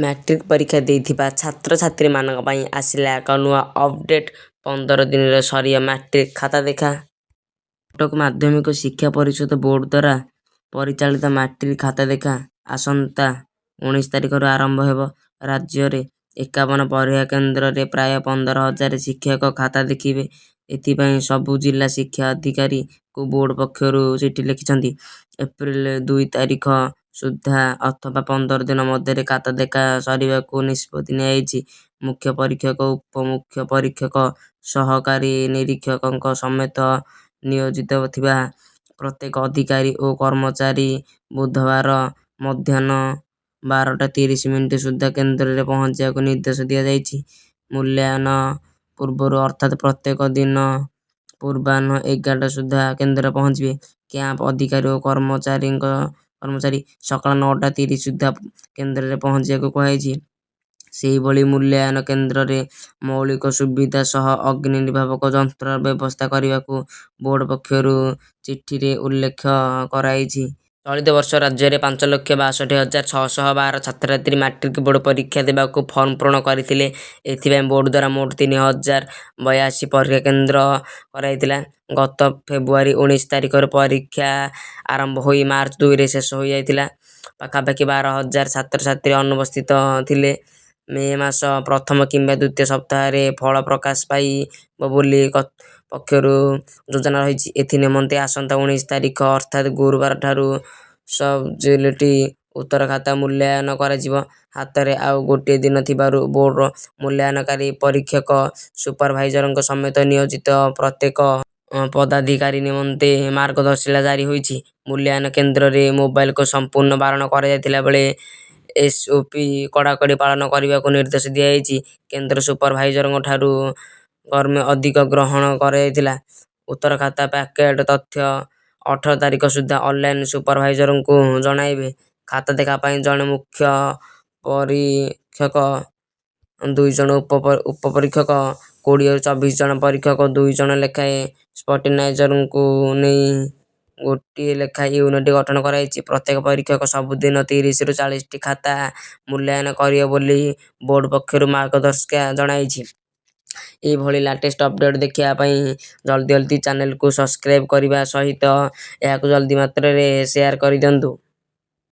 Matric ପରୀକ୍ଷା ଦେଇଥିବା ଛାତ୍ରଛାତ୍ରୀମାନଙ୍କ ପାଇଁ ଆସିଲା ଏକ ନୂଆ ଅପଡେଟ୍। 15 ଦିନରେ ସରିବ ମାଟ୍ରିକ ଖାତା ଦେଖା। କଟକ, ମାଧ୍ୟମିକ ଶିକ୍ଷା ପରିଷଦ ବୋର୍ଡ ଦ୍ୱାରା ପରିଚାଳିତ ମାଟ୍ରିକ ଖାତା ଦେଖା ଆସନ୍ତା 19 ତାରିଖରୁ ଆରମ୍ଭ ହେବ। ରାଜ୍ୟରେ 51 ପରୀକ୍ଷା କେନ୍ଦ୍ରରେ ପ୍ରାୟ 15 ହଜାର ଶିକ୍ଷକ ଖାତା ଦେଖିବେ। ଏଥିପାଇଁ ସବୁ ଜିଲ୍ଲା ଶିକ୍ଷା ଅଧିକାରୀଙ୍କୁ ବୋର୍ଡ ପକ୍ଷରୁ ଚିଠି ଲେଖିଛନ୍ତି। ଏପ୍ରିଲ 2 ତାରିଖ ସୁଦ୍ଧା ଅଥବା 15 ଦିନ ମଧ୍ୟରେ ଖାତା ଦେଖା ସାରିବାକୁ ନିଷ୍ପତ୍ତି ନିଆଯାଇଛି। ମୁଖ୍ୟ ପରୀକ୍ଷକ, ଉପମୁଖ୍ୟ ପରୀକ୍ଷକ, ସହକାରୀ ନିରୀକ୍ଷକଙ୍କ ସମେତ ନିୟୋଜିତ ଥିବା ପ୍ରତ୍ୟେକ ଅଧିକାରୀ ଓ କର୍ମଚାରୀ ବୁଧବାର ମଧ୍ୟାହ୍ନ 12ଟା 30 ମିନିଟ ସୁଦ୍ଧା କେନ୍ଦ୍ରରେ ପହଞ୍ଚିବାକୁ ନିର୍ଦ୍ଦେଶ ଦିଆଯାଇଛି। ମୂଲ୍ୟାୟନ ପୂର୍ବରୁ ଅର୍ଥାତ ପ୍ରତ୍ୟେକ ଦିନ ପୂର୍ବାହ୍ନ 11ଟା ସୁଦ୍ଧା କେନ୍ଦ୍ରରେ ପହଞ୍ଚିବେ। କ୍ୟାମ୍ପ ଅଧିକାରୀ ଓ କର୍ମଚାରୀ ସକାଳ 9ଟା 30 ସୁଦ୍ଧା କେନ୍ଦ୍ରରେ ପହଞ୍ଚିବାକୁ କୁହାଯାଇଛି। ସେହିଭଳି ମୂଲ୍ୟାୟନ କେନ୍ଦ୍ରରେ ମୌଳିକ ସୁବିଧା ସହ ଅଗ୍ନି ନିର୍ବାପକ ଯନ୍ତ୍ରର ବ୍ୟବସ୍ଥା କରିବାକୁ ବୋର୍ଡ ପକ୍ଷରୁ ଚିଠିରେ ଉଲ୍ଲେଖ କରାଯାଇଛି। ଚଳିତ ବର୍ଷ ରାଜ୍ୟରେ 5 ଲକ୍ଷ 62 ହଜାର 612 ଛାତ୍ରଛାତ୍ରୀ ମାଟ୍ରିକ ବୋର୍ଡ ପରୀକ୍ଷା ଦେବାକୁ ଫର୍ମ ପୂରଣ କରିଥିଲେ। ଏଥିପାଇଁ ବୋର୍ଡ ଦ୍ୱାରା ମୋଟ 3082 ପରୀକ୍ଷା କେନ୍ଦ୍ର କରାଯାଇଥିଲା। ଗତ ଫେବୃଆରୀ 19 ତାରିଖରୁ ପରୀକ୍ଷା ଆରମ୍ଭ ହୋଇ ମାର୍ଚ୍ଚ 2ରେ ଶେଷ ହୋଇଥିଲା। ପାଖାପାଖି 12 ହଜାର ଛାତ୍ରଛାତ୍ରୀ ଅନୁପସ୍ଥିତ ଥିଲେ। ମେ ମାସ ପ୍ରଥମ କିମ୍ବା ଦ୍ୱିତୀୟ ସପ୍ତାହରେ ଫଳ ପ୍ରକାଶ ପାଇବ ବୋଲି ପକ୍ଷରୁ ଯୋଜନା ରହିଛି। ଏଥିନିମନ୍ତେ ଆସନ୍ତା 19 ତାରିଖ ଅର୍ଥାତ ଗୁରୁବାରଠାରୁ ସବଜେକ୍ଟିଭ ଉତ୍ତରଖାତା ମୂଲ୍ୟାୟନ କରାଯିବ। ହାତରେ ଆଉ ଗୋଟିଏ ଦିନ ଥିବାରୁ ବୋର୍ଡ ମୂଲ୍ୟାୟନକାରୀ ପରୀକ୍ଷକ, ସୁପରଭାଇଜରଙ୍କ ସମେତ ନିୟୋଜିତ ପ୍ରତ୍ୟେକ ପଦାଧିକାରୀ ନିମନ୍ତେ ମାର୍ଗଦର୍ଶିକା ଜାରି ହୋଇଛି। ମୂଲ୍ୟାୟନ କେନ୍ଦ୍ରରେ ମୋବାଇଲକୁ ସମ୍ପୂର୍ଣ୍ଣ ବାରଣ କରାଯାଇଥିବା ବେଳେ ଏସଓପି କଡ଼ାକଡ଼ି ପାଳନ କରିବାକୁ ନିର୍ଦ୍ଦେଶ ଦିଆଯାଇଛି। କେନ୍ଦ୍ର ସୁପରଭାଇଜରଙ୍କଠାରୁ କ୍ରମେ ଅଧିକ ଗ୍ରହଣ କରାଯାଇଥିବା ଉତ୍ତରଖାତା ପ୍ୟାକେଟ ତଥ୍ୟ 18 ତାରିଖ ସୁଦ୍ଧା ଅନଲାଇନ ସୁପରଭାଇଜରଙ୍କୁ ଜଣାଇବେ। ଖାତା ଦେଖା ପାଇଁ ଜଣେ ମୁଖ୍ୟ ପରୀକ୍ଷକ, 2 ଜଣ ଉପପରୀକ୍ଷକ, 20ରୁ 24 ଜଣ ପରୀକ୍ଷକ, 2 ଜଣ ଲେଖାଏଁ ସ୍କ୍ରୁଟିନାଇଜରଙ୍କୁ ନେଇ ଗୋଟିଏ ଲେଖାଏଁ ୟୁନିଟ ଗଠନ କରାଯାଇଛି। ପ୍ରତ୍ୟେକ ପରୀକ୍ଷକ ସବୁଦିନ 30ରୁ 40ଟି ଖାତା ମୂଲ୍ୟାୟନ କରିବେ ବୋଲି ବୋର୍ଡ ପକ୍ଷରୁ ମାର୍ଗଦର୍ଶିକା ଜଣାଯାଇଛି। ଏହିଭଳି ଲାଟେଷ୍ଟ ଅପଡେଟ ଦେଖିବା ପାଇଁ ଜଲଦି ଜଲଦି ଚ୍ୟାନେଲକୁ ସବସ୍କ୍ରାଇବ କରିବା ସହିତ ଏହାକୁ ଜଲଦି ମାତ୍ରାରେ ସେୟାର କରିଦିଅନ୍ତୁ।